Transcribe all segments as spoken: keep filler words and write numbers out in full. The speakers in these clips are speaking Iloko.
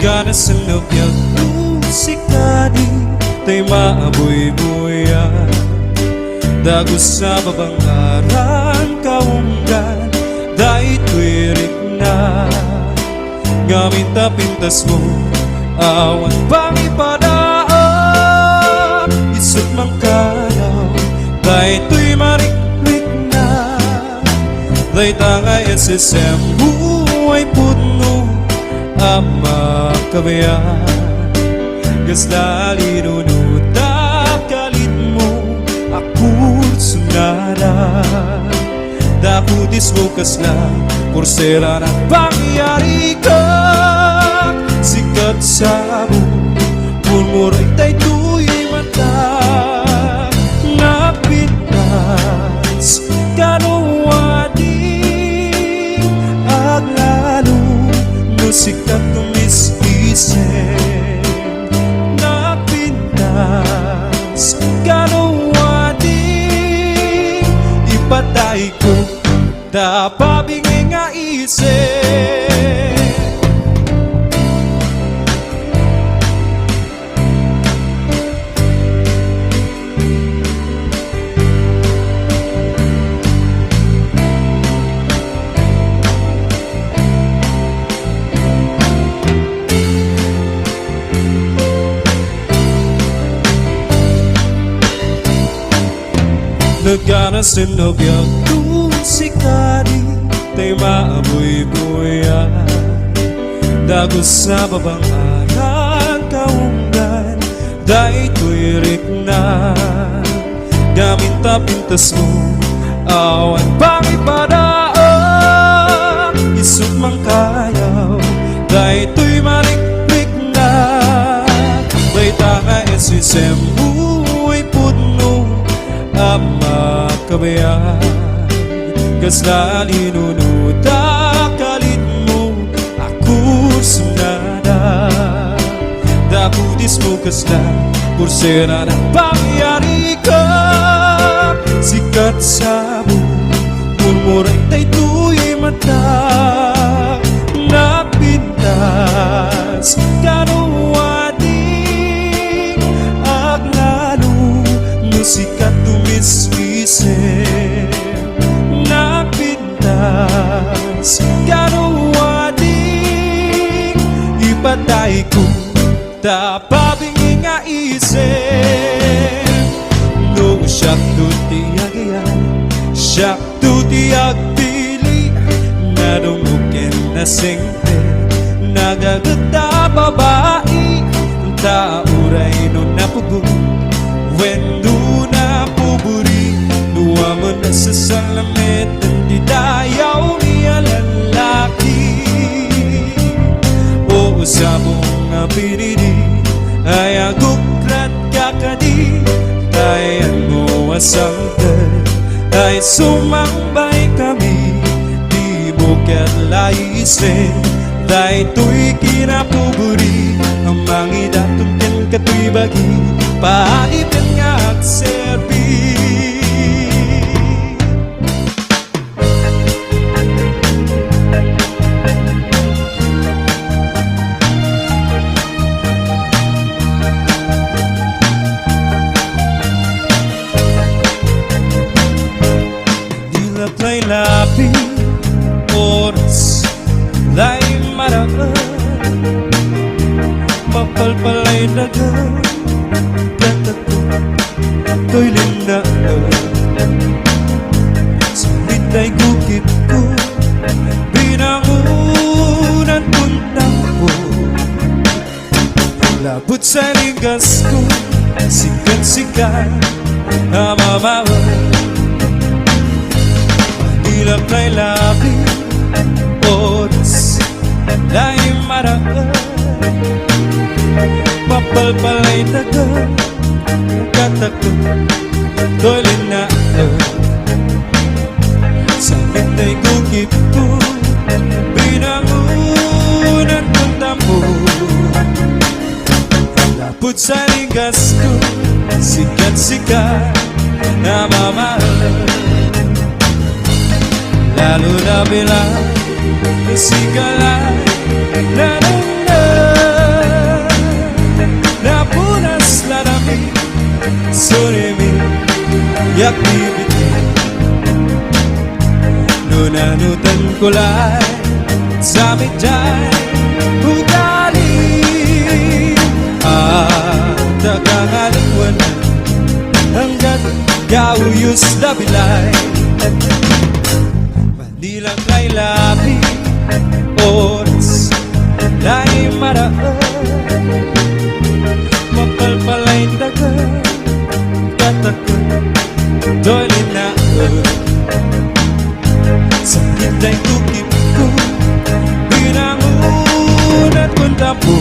Kanasen no biag no sika di tay mabuybuya. Dagus a babangaran kaunggan daytoy rikna. Ngamin ta pintasmo, awan pangipadaak. Isut' man kayaw daytoy marikrikna. Dayta nga S S M mo ay pudno a makabiag. Kasla linunotak, kalitmo a kursunada. Daku dismo kasla, pursera na pangyarikak. Sikat sabo, pulmuray daytoy mata. Napintas, kano a di aglalo no sikat tumis-isip. Napintas, kano a di ipatay ko ta pabingi nga isip. Naganasen no biag no sika di tay mabuybuya. Dagus a babangaran kaunggan daytoy rikna. Ngamin ta pintasmo, awan pangipadaak. Isut' man kayaw daytoy marikrikna. Dayta nga S S M mo ay pudno a makabiag. Kasla linunotak, kalitmo a kursunada. Daku dismo kasla, pursera na pangyarikak. Sikat sabo, pulmuray daytoy mata. Napintas, kano a di aglalo no sikat tumis-isip. Napintas, kano a di ipatay ko ta pabingi nga isip. No siakto ti agian, siakto ti agpili, nadungog ken nasingpet, nagaget a babai, ta uray no napugo, wenno napuburi, no amin a sasalamiten ti dayaw ni a lalaki. O sabong a pinili, ay aguklat ka kadi, tayan mo a sangkal, ay sumangbay kami, di mo ket laisen, daytoy kinapuburi, a mangidaton ken katoy bagi, paaditen nga agserbi. Ilak lay labi, oras lay maraem. Mapalpal lay daga, gatako toy linnaem. Sambit lay gukitko, binangonan kun tampo. Lapud sa ligasko, sikat, sikat a mamaw. Ilak lay labi, oras lay maraem. Mapalpal lay daga, gatako toy linnaem. Sambit lay gukitko, binangonan kun tampo. Lapud sa ligasko, sikat, sikat a mamaw. Lalo na bilang sika lay nanengneng. Urimi, yak bibiti. No nanutan ko lay, sa mitay, ugali. Adda kangaliwan, anggat gauyos da bilay. Dilang lay labi, oras lay maraag. Mapalpalay daga, katakot, toy linaag. Sakit day tukit ko, binangunat kun tapo.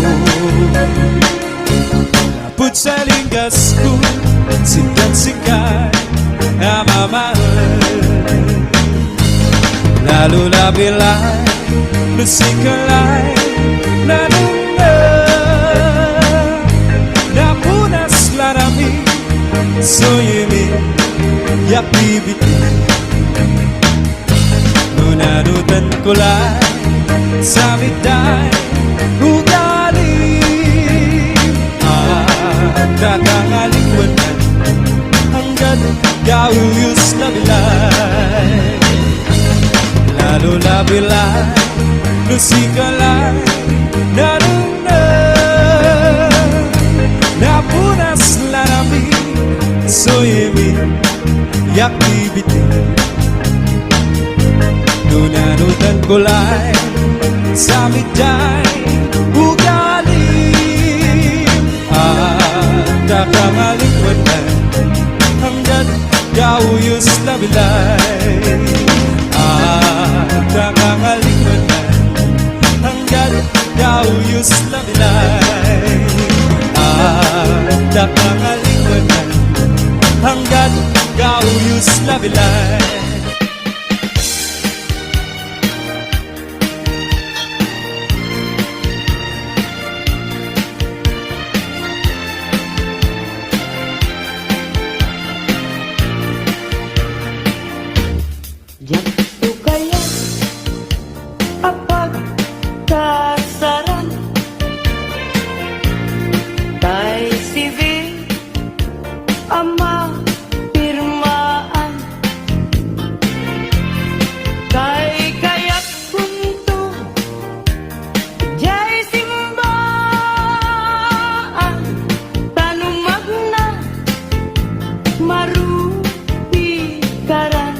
Put sa linggas ko, sikat-sikat a mamahal. Lalo labi lay, no sika lay, nanunga. Napunas la rami, suyimi, yak bibiti. No nanutan ko lay, sa mitay, ugali. Adda kangaliwan, anggat gauyos la bilay. Lalo la bilay, no sika lay, nanunga. Napunas la rami, suyimi, yak bibiti. No nanutan ko lay, sa mitay, ugali. Adda kangaliwan, anggat gauyos la bilay. Adda kangaliwan, anggat gauyos la bilay. Adda kangaliwan, anggat gauyos la bilay. Diakto kayat a pagkasaran, tay sivil a mapirmaan. Tay kayat kunto, diay simbaan, ta no magna, marupikaran.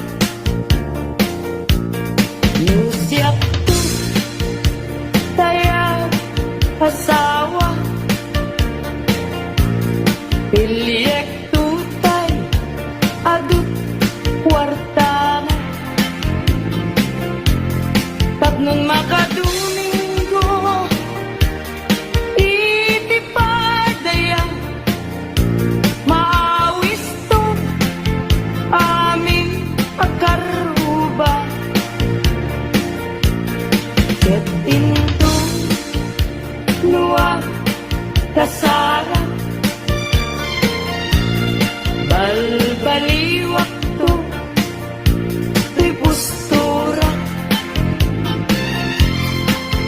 No siakto, tay asawa, pilyekto tay adu kuartana. Tapnon makadomingo iti pagdaya, maawisto amin a karruba. Ket inton no agkasara, balbaliwakto toy postura.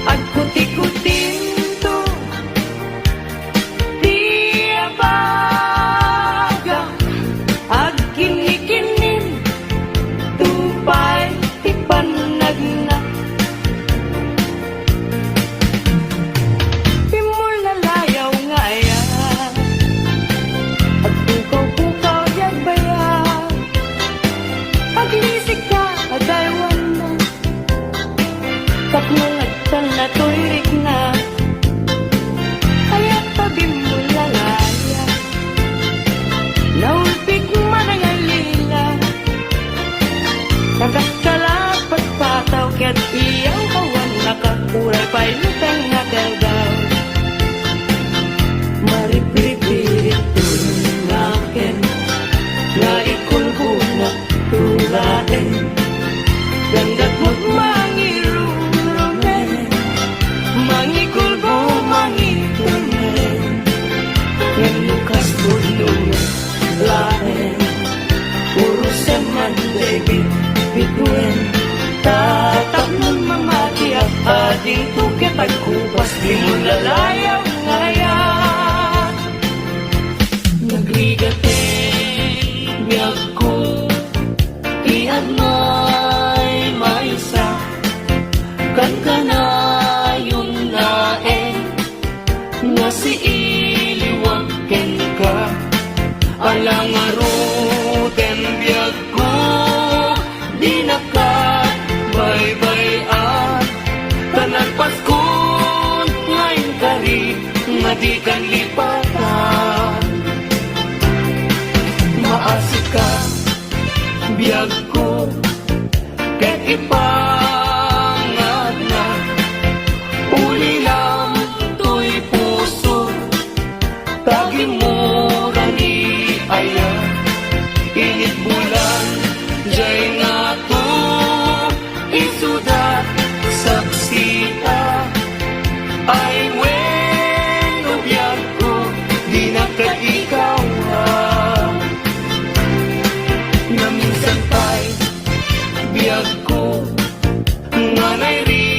Agkutikutinto ti abaga, agkinnikinninto pay ti pannagna. Pimmol na layaw nga aya, agpukaw-pukaw diay agbayag. Aglisika a daywanna, tapno agtanna toy rikna. Aya ta bimmol la layaw, naulpik man a ngalila. Nakaskala patpataw ket iyaw awan nakakuray pay luteng nga dawdaw. Maripripiritto ngaken nga ikulbona tulaen. Dandak met mangirurumen, mangikulbo, mangitunen. Ngem no kas pudno met laeng, urosen man dagiti bituen. Ta tapno mamatiak, adinto ket agkupas ti mulalayaw nga ayat. Nagrigat Di kan lipatan, maasika, biagko, ket ipangatna, ulilam toy puso, tagimura ni aya, init bulan, jay ngato, isuda, saksita, ay wenno biagko, di na kad ikaw, ah. Naminsan pay, biagko, nga nairidepa,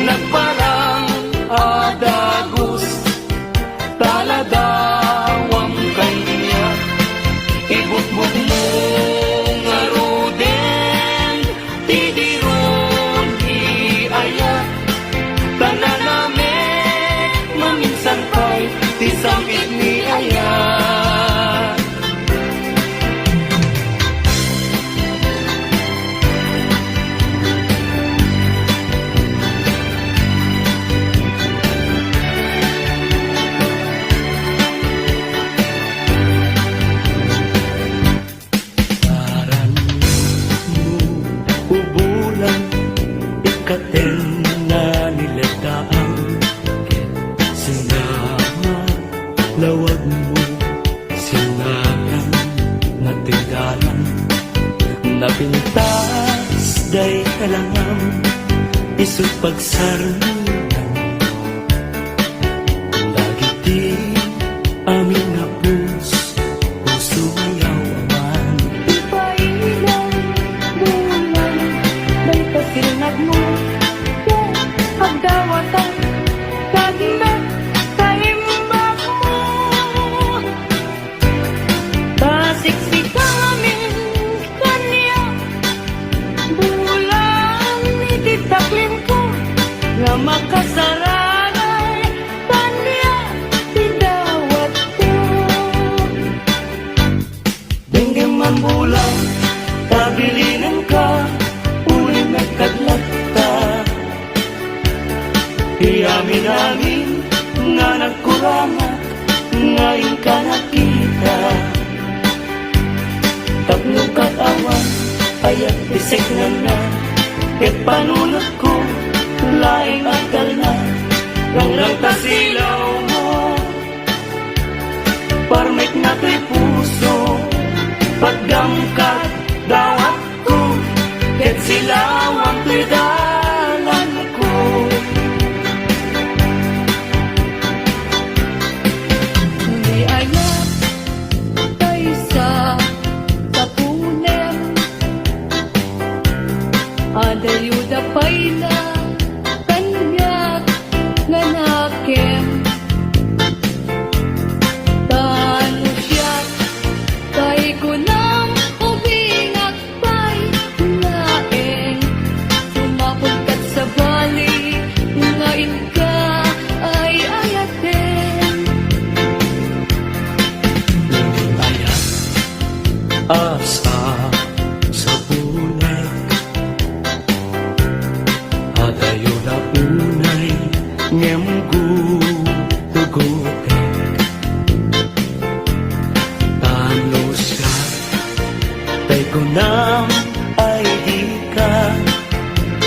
nagparang a dagus, taladawam kaniak. Ibukbokmo ngaruden ti diro ni ayat, ta nanamek maminsan pay ti sam-it ni ayat. Aranmo, ubulan, ikkaten nga nileddaang, ket sinama lawagmo, sinarang nga ti dalan, napintas dayta langam, isu pagsarnudan dagiti amin a pus-, puso nga yaw-awan. Ipailan, bulan, dayta silnagmo, ket agdawatak, tagna, kaimbagmo. Pasiksikamin kaniak, bulan iti taklimko, nga makasarangay kaniak ti dawatko. Denggem man bulan, ta bilinenka, ulimek kad latta. Ti amin-amin nga nagkurangat nga inka nakita. Tapno kat awan ayat ti seknanna, ket panunotko laeng agtalna. Rangrang ta silawmo, parmekna toy puso, patgam kat dawat ko, ket silawam toy dalanko. Ni ayat, kaysa tapunem, adayo da pay la kaniak nga nakem. Ta no siak, tay kunam, ubingak pay laeng, sumapul kat sabali nga inka ay ayaten. Ayat a sa-, sapunek, adayo la unay ngem gutugutek. Ta no siak, tay kunam ay dika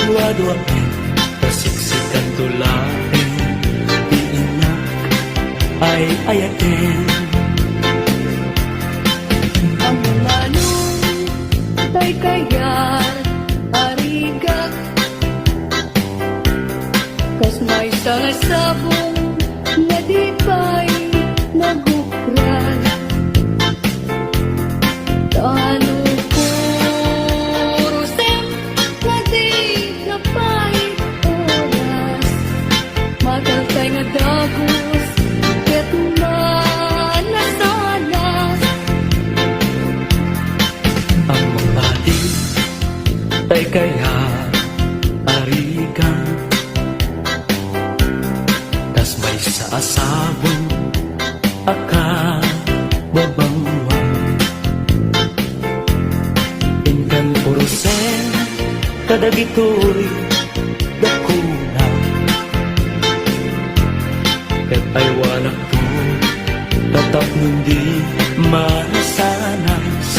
duaduaen, ta siksikanto laeng ti innak ay ayaten. Ammom ngano tay kayat a rigak, kas maysa nga sabong nga di pay nagukran. Ta no purosem nga di da pay oras, mataltay nga dagus ket manasanas. Ammom padi tay kayat a rigak, kas maysa a sabong a kababangwan. Inkan purosem kadagitoy dakuna. Tapno di manasanas.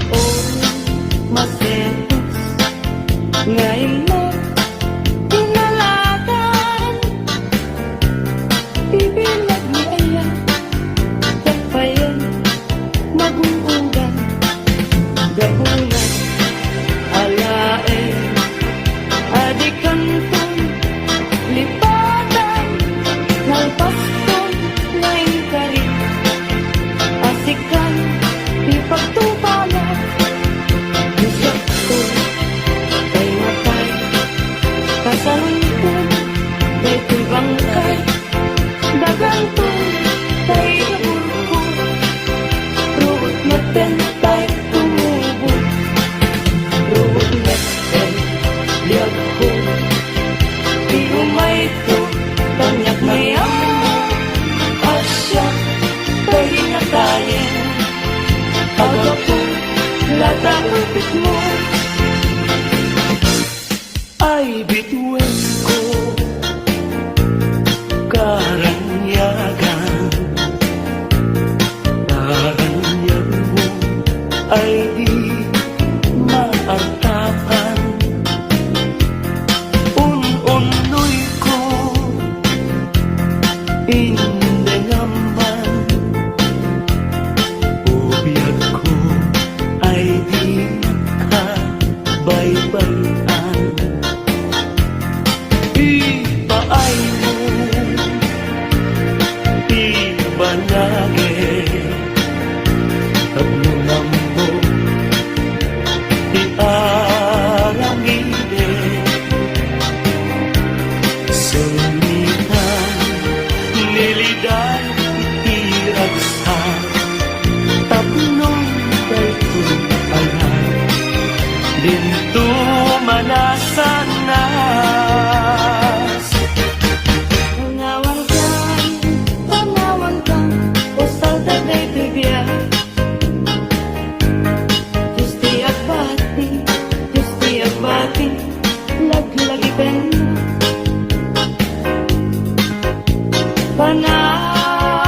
O, masetos nga immo inalatan. Bibilag ni aya, tapayen, magun-ogan. Gabungan, alaen, a dikanton lipatan, nalpaston nga inkari, a sikan ipagtubala. Diakto tay matay, kasaronton daytoy bangkay. Daganto tay iburko, ruot metten tay tumubo. Ruot metten biagko, ti umayto, kaniak mayammo, a siak tay natayen. Aggapu la ta ulpitmo. Ay, bituenko, karanyagan, karanyagmo, ay di maartapan. Un-unnoyko, indengam man, o biagko, ay di maka- baybay-an. Ipaaymo ti banagek, tapno nammo ti aramidek. Sunitan, nilidan iti ragsak. Tapno daytoy aya, dinto manasanas. Panawankan, panawankan, usal ta daytoy biag. Dios ti agbati, Dios ti agbati, laglagipenna.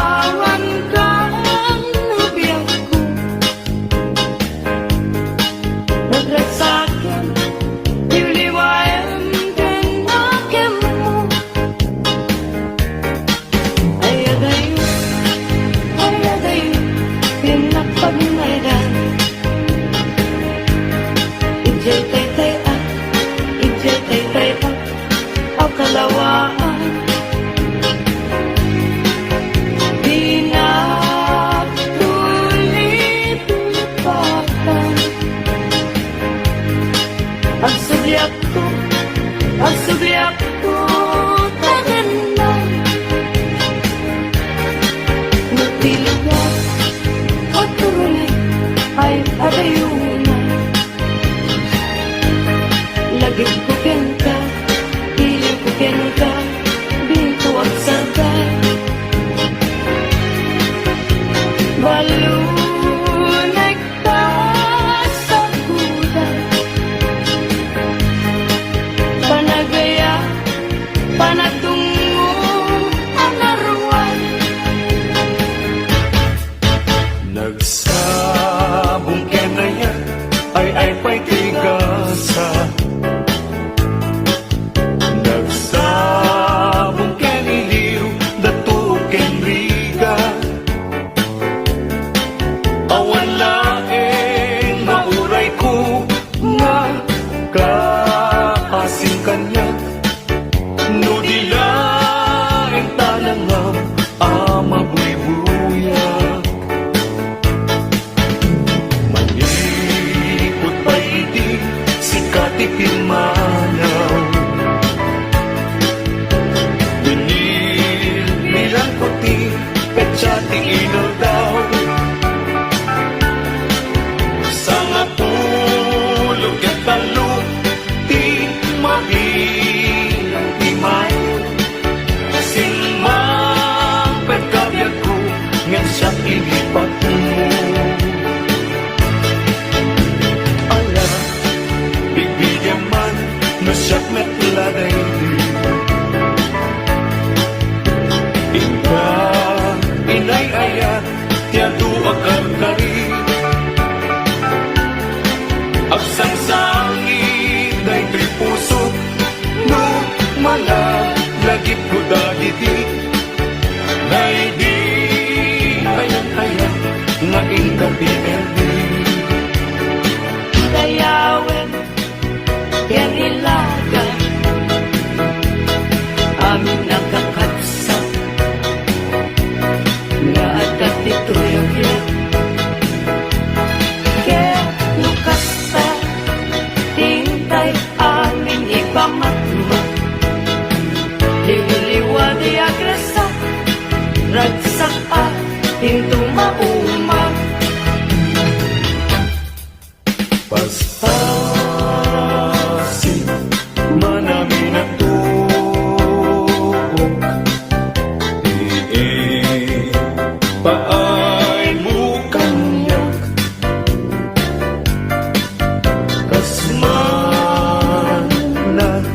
Panawankan, biagko. Nagragsaken, liwliwaem ken akemmo. Ay adayo, ay adayo, ti napagnaedan. Idiay taytay-ak, idiay taytay-ak a kalawaan. Dinak tulipatan. Agsubliakto, agsubliakto, taganna. No ti lugar a turunek ay adayona. Lagipko kenka, iliwko kenka, dinto agsardeng. Balunek ta saguda. Panagaya, panagdungngo a naruay. Nagsabong ken aya Agsangsangit daytoy pusok no malagipko dagiti naidi ayan-ayan nga inka ti L D. Dayawen ken ilaga, amin a kakabsat nga adda ditoy a biag. Ket no kasta, ti intay amin ipamatmat. Liwliwa ti agrasa, ragsak a tinto mauma. Paspasi, manaminatuok, ipaaymo kaniak, kas mana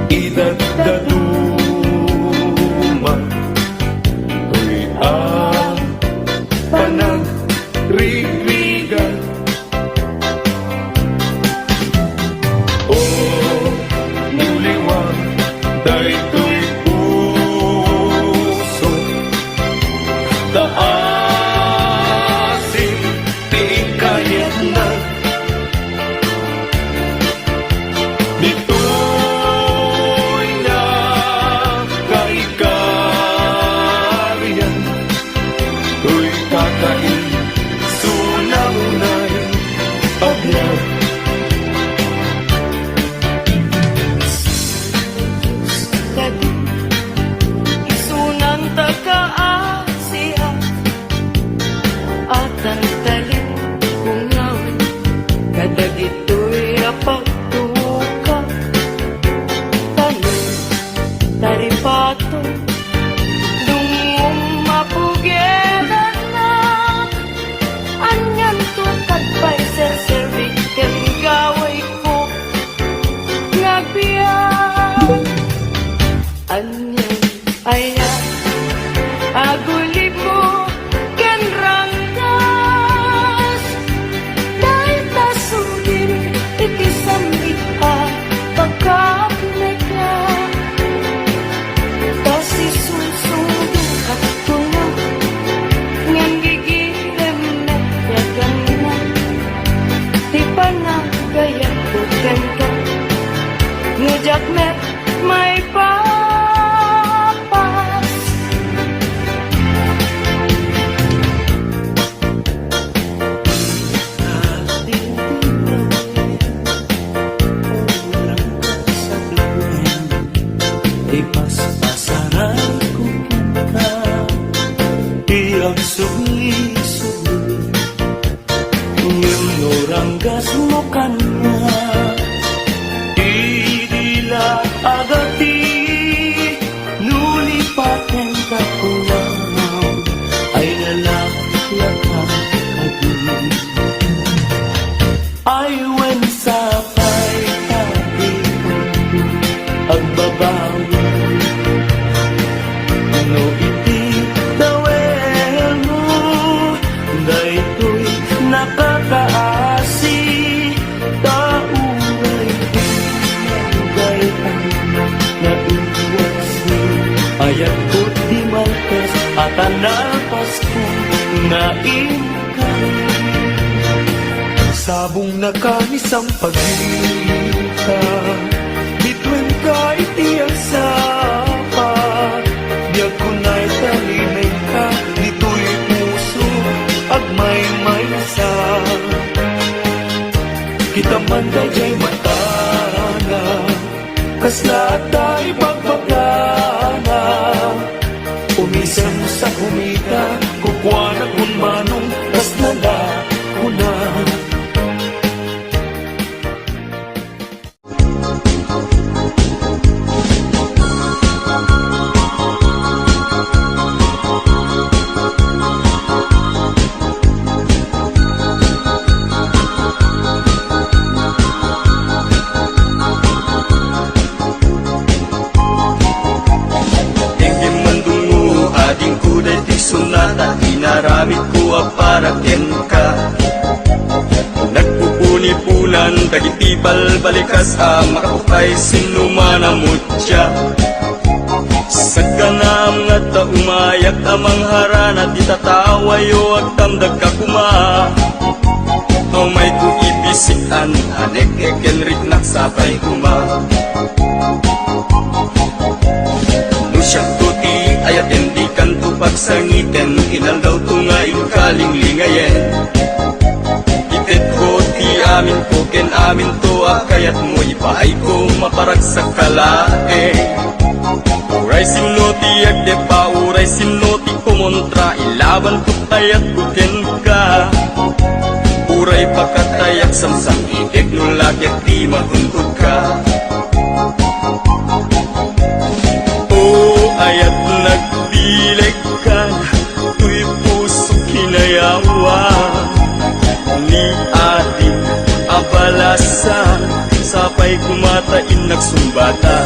idadaduma, toy a panagrigrigak. O, no liwa daytoy puso, ta asin ti inkayatna. Ditoy nakaikarian, toy kakaisuna unay a biag. Kadi, isunanta ka a siak, a tantalin ko ngawen kadagitoy a pagtuka. Tanem, taripato, dungngom a pugerannak. Anianto kad pay serserbik ken gawayko nga agbiag? Anian aya a gulibmo ken ranggas? Dayta sulin iti sambit a pagkapneka. Ta sisursuro ket kuna, ngem gigirem met ti aganna ti panagayatko kenka. Ngem diak met maipapas. Ipaspasaray ko kenka ti agsubli-subli. Ngem no ranggasmo kaniak, idi la agati no lipatenka kunaw, ay nalaklaka kadi. Ay wen sapay ta di agbabawi. No iti dawelmo daytoy nakakaasi, ta uray ti nagaytan nga iwasi. Ayatko ti malpas a tanalpasko nga inkari. Sabongnaka ni sampagita, bituen ka iti agsapa. Biagko nay ta linengka, ditoy puso agmaymaysa. Kita man daydiay matana, kasla adda ibagbagana. Umisemsa kumita, kukuana kun manong kasla la kuna. Denggen mandungo, adingko daytoy sonata, inaramid Dagiti balbalikas a makapukay, sinno man a mutya. Saganaam nga adda umayak a mangharana ti tatawayo, agtamdagka koma. Tumayko ipisian, anek-ek ken riknak sapay koma. No siakto ti ayaten, dikanto pagsangiten, inaldawto nga inkalinglingayen. Itedko ti aminko ken aminto a kayatmo, ipaayko, maparagsak ka laeng. Uray sinno ti agdeppa, uray sinno ti kumontra, ilabanko ti ayatko kenka. Uray pakatayak, samsam-itek no la ket di matunggotka. O ayat, nagbilegkan, toy puso kinayawa. Ni ading a balasan, sapay koma ta innak sumbata.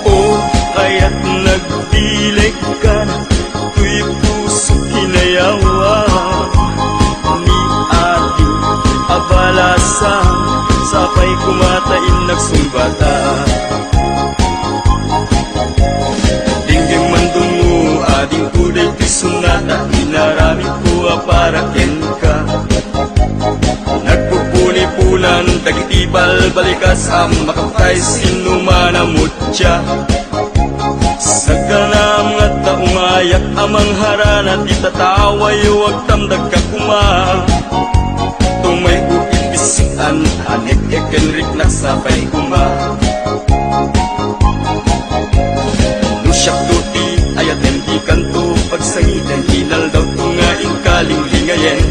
O ayat, nagbilegkan, toy puso kinayawa. Ni ading a balasan, sapay koma ta innak sumbata. Denggem man dungngo, adingko daytoy sonata, inaramidko a para kenka. Nagpupunipunan dagiti balbalikas a makapukay, sinno man a mutya. Saganaam nga adda umayak a mangharana ti tatawayo, agtamdagka koma. Tumayko ipisian, anek-ek ken riknak sapay koma. No siakto ti ayaten, dikanto pagsangiten, inaldawto nga inkalinglingayen.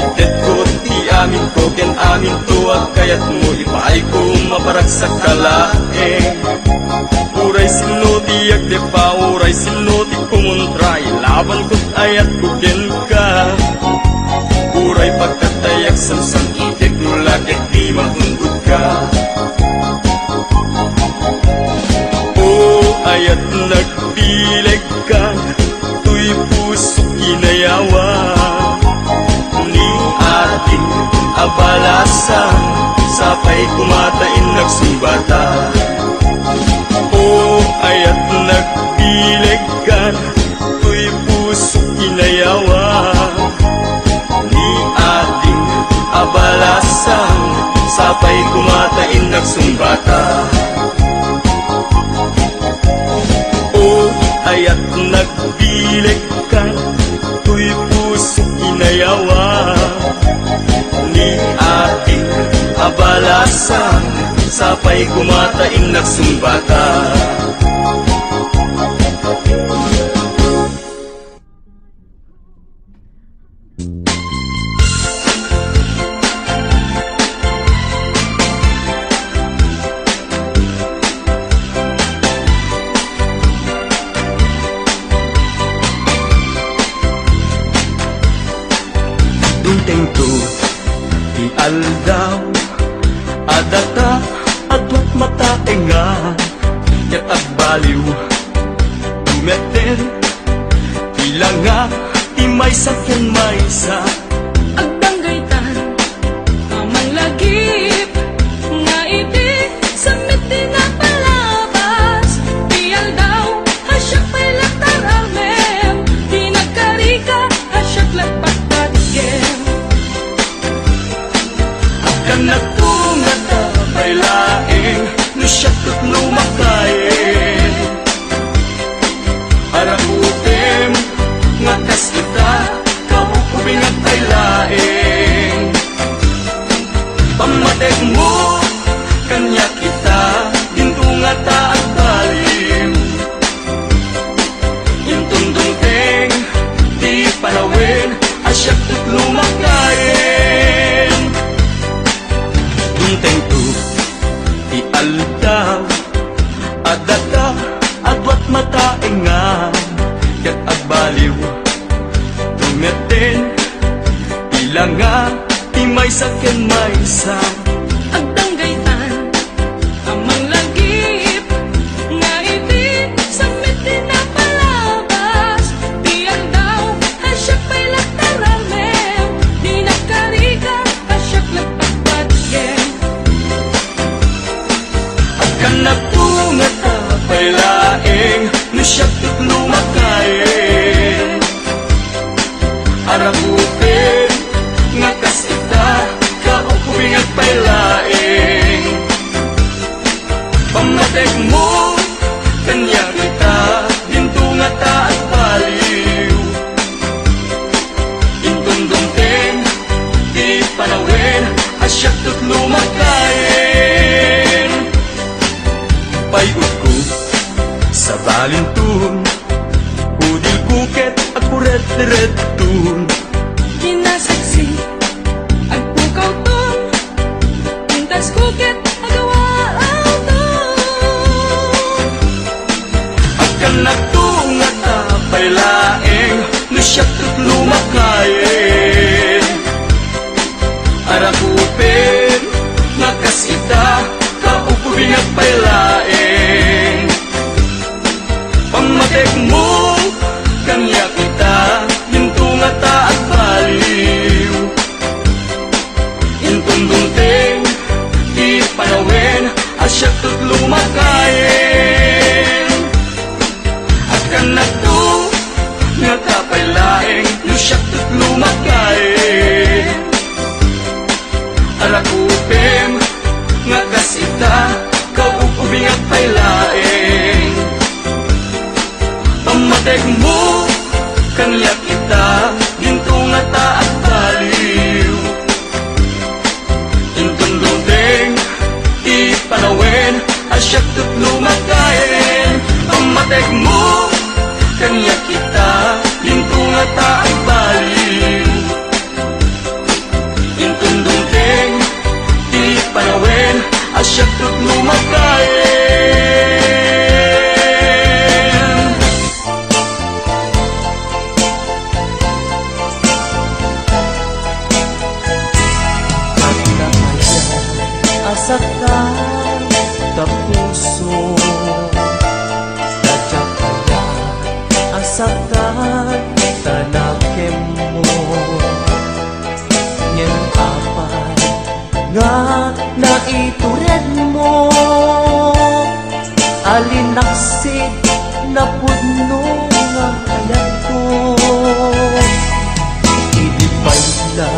Itedko ti aminko ken aminto a kayatmo, ipaayko, maparagsak ka laeng. Uray sinno ti agdeppa, uray sinno ti kumontra, ilabanko ti ayatko kenka. Uray pagkatayak, samsam-itek no la ket di matunggotka. O ayat, nagbilegkan, toy puso kinayawa. Ni ading a balasan, sapay koma ta innak sumbata. O ayat, nagbilegkan, toy puso kinayawa. Ni ading a balasan, sapay koma ta innak sumbata. O ayat, nagbilegkan, toy puso kinayawa. Ni ading a balasan, sapay koma ta innak sumbata. Dumtengto ti aldaw a data, aduak mataengan, ket agbaliw, dumeter ti langa ti maysa ken maysa. Agdanggaytan a manglagip nga idi sammit ti napalabas ti aldaw, a siak pay la taramem, ti nagkarika, a siak la patpatgem. Agkannak koma ta pay laeng no siak ket lumakayen. Arakutem nga kas ita, kaukubingak pay laeng. Pammatekmo kaniak ita, dinto ngata agbalin. Inton dumteng ti panawen a siak ket lumakayen. Nga ti maysa ken maysa, agdanggaytan a manglagip, nga idi sammit ti napalabas ti aldaw, a siak pay la taramem, di nagkarika, a siak nagpatpatgem. Agkannak to nga ta pay laeng, no siak ket lumakayen. Arakupen nga kas ita, kaukubingak pay laeng. Pammatekmo kaniak ita, dinto ngata agbaliw. Inton dumteng ti panawen, a siak ket lumakayen. Payudko sa balinton, udilko ket agkuretretton. Kinasaksi, agpukawton, pintasko ket agawaawton. Agkannak to nga ta pay laeng, no siak ket lumakayen. Arakupen nga kas ita, kaukubingak pay laeng. Pammatekmo kaniak ita, dinto ngata agbaliw. Inton dumteng ti panawen, a siak ket lumakayen. Agkannak to nga ta pay laeng, no siak ket lumakayen. Arakupen nga kas ita, kaukubingak pay laeng. Pammatekmo kaniak ita, dinto ngata agbaliw. Inton dumteng ti panawen, a siak ket lumakayen. Pammatekmo kaniak ita, dinto ngata agbaliw. Inton dumteng ti panawen, a siak ket lumakayen. Asaktan ta puso, ta diak aya asaktan ta nakemmo. Ngem apay nga naituredmo a linaksid napudno nga ayatko. Idi pay la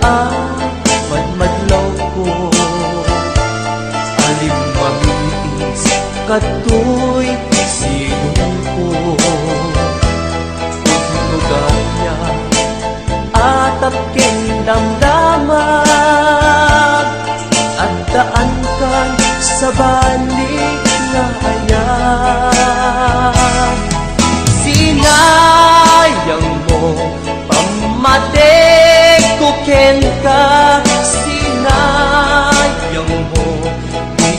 a madmadlawko, alimmamiis kadtoy sidongko. Pudno gayam a tapken damdamag, addaankan sa balik nga ayat. Sinayangmo pammatekko kenka, sinayangmo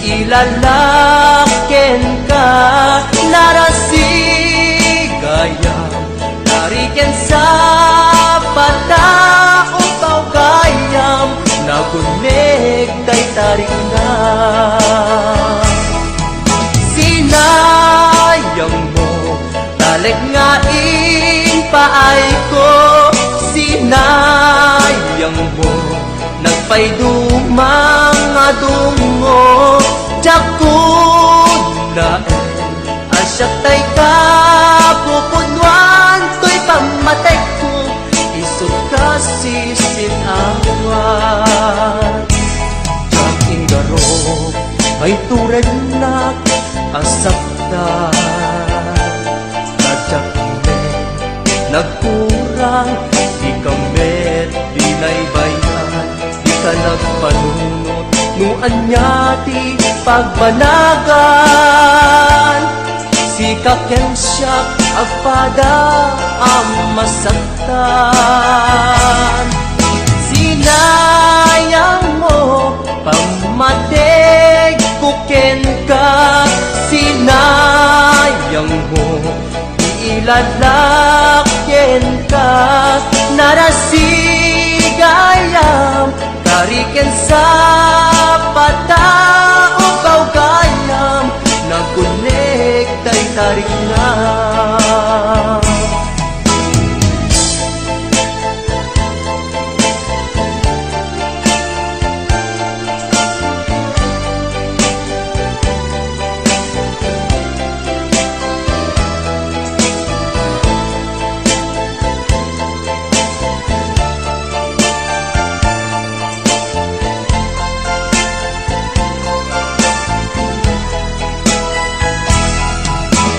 ilalak kenka, narasig gayam, nariken sa pata, upaw gayam, naguneg dayta rikna. Sinayangmo, talek nga impaayko, sinayangmo, nagpaydumang a dungngo, diak kunnaen a siak tay kapupudnoan toy pammatekko, isut' kas sisin-awat. Diak inggaraw nga iturednak a saktan. Tadiak met nagkurang, dika met binaybay-an, dika nagpanunot no ania ti pagbanagan. Sika ken siak agpada a masaktan. Sinayangmo pammategko kenka, sinayangmo ilalak kenka, narasig Riken sa pata o kaw gayam, nagkunek tay tarikna.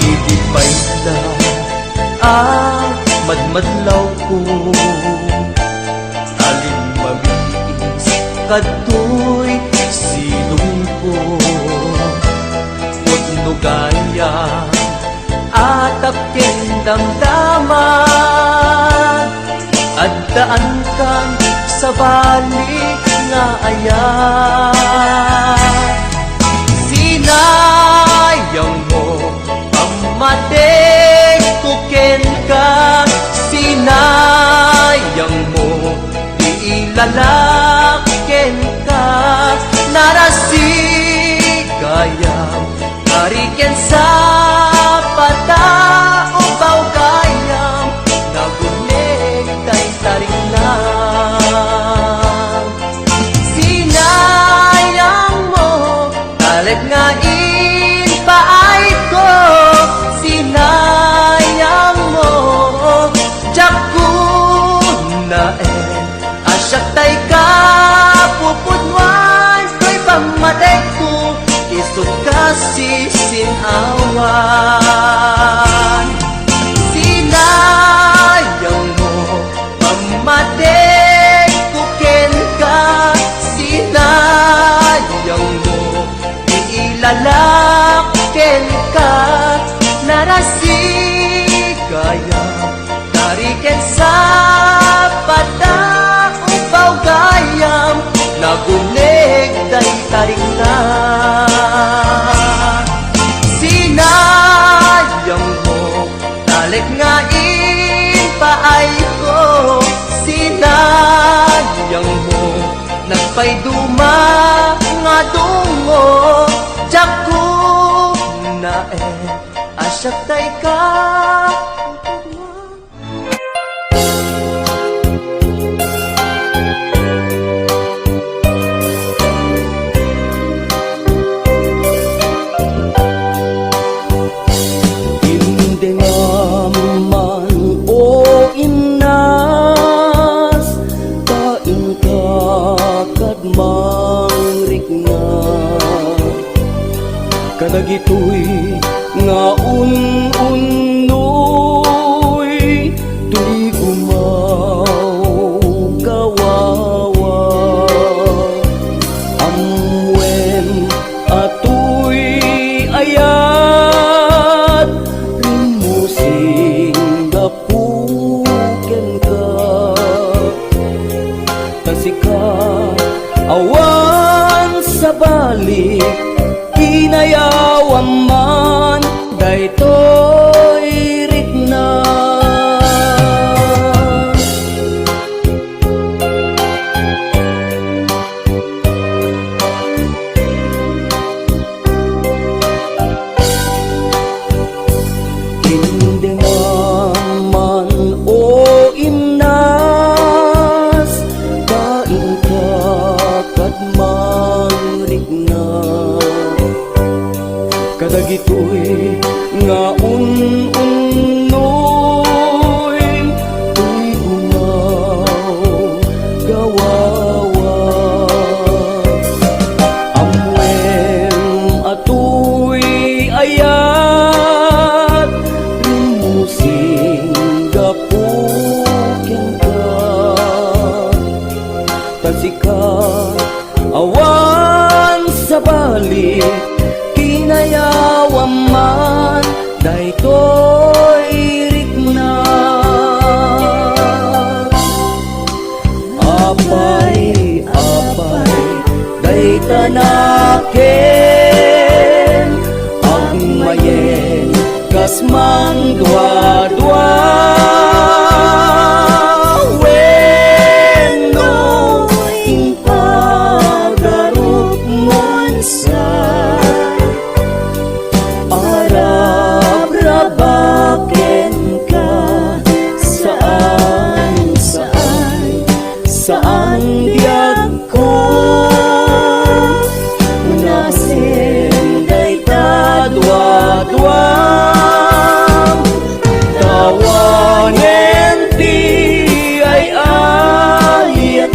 Idi pay la a madmadlawko, alimmamiis kadtoy silongko. Pudno gayam, atap ken damdama, addaankan sabali nga ayat. Sinayangmo pammatekko kenka, sinayangmo ilalak kenka, narasi gayam, nariken sa pata o kaw gayam, nagkunek tay tarikna. Sinayangmo, talek nga impaayko, sinayangmo, diak kunaen a siak tay kapupudnoan, toy pammatekko, isut' kasisin-awan. Sinayangmo pammatekko kenka, sinayangmo ilalak kenka, narasi gayam, nariken sa pata o kaw gayam, nagkunek tay tarikna. Sinayangmo, talek nga impaayko, sinayangmo, nagpayduma nga dungo, diak kunaen a siak tay ka. Indengam man, o innas, ta inka kad mangrikna kadagitoy nga un-unnoy toy gumaw, kawawa. Ammuen a toy ayat, rimmusing gapu kenka. Ta sika awan sabali, kinayawam man daytoy rikna. Indengam man, o innas, ta inka kad mangrikna kadagitoy nga un-unnoy toy gumaw, kawawa. Ammuen a toy ayat, rimmusing gapu kenka. Ta sika awan sabali, kinayawam man daytoy rikna. Apay, apay, dayta naken, agmayen kas mangduadua wenno ingpa Saan diak ko unasen dayta dua-dua. Tawanen ti ay-ayatek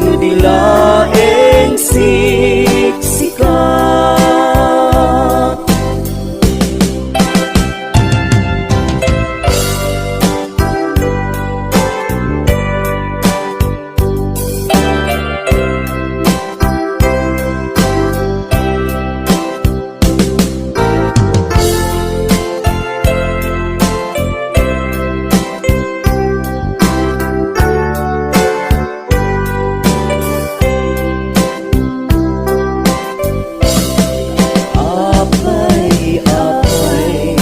no di laeng siksika. Apay, apay,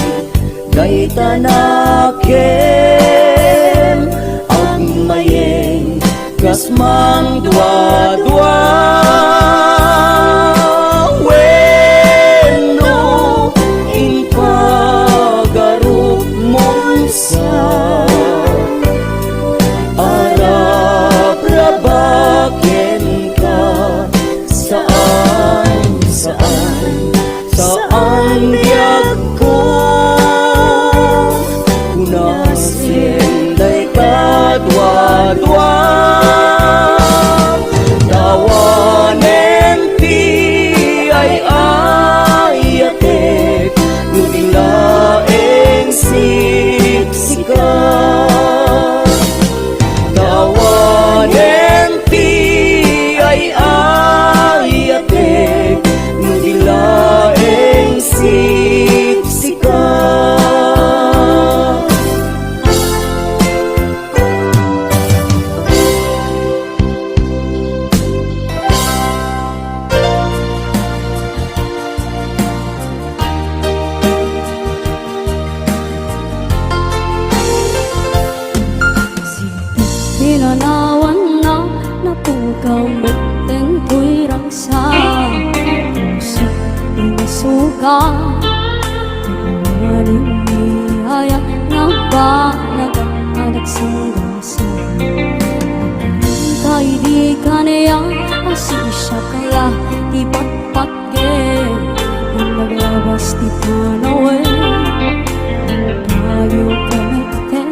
dayta nakem agmayeng kas mangduadua. Wenno, impagarupmon sa arabraba kenka. Saan, saan, saan diak ko unasen dayta dua-dua. Tawanen ti ay-ayatek no di laeng siksika. Tawanen ti ay-ayatek no di laeng siksika. Pinanawanna, napukaw metten toy ragsak. Pusok ti nasuka. Awan ni ayat nga banag a dagsang-dagsang. Kay di kaniak a sisiak la ti patpat Ket naglabas ti panawen, kayo kami ket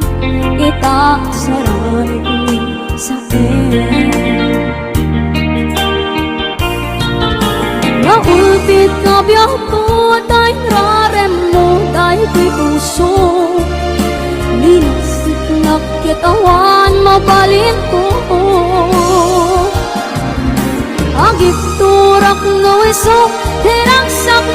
ita saranikmi sa ken. Naulpit ka biagko, tay raremmo, tay ti puso. Linasik nak ket awan mabalinko. Agipturak no isu ti ragsak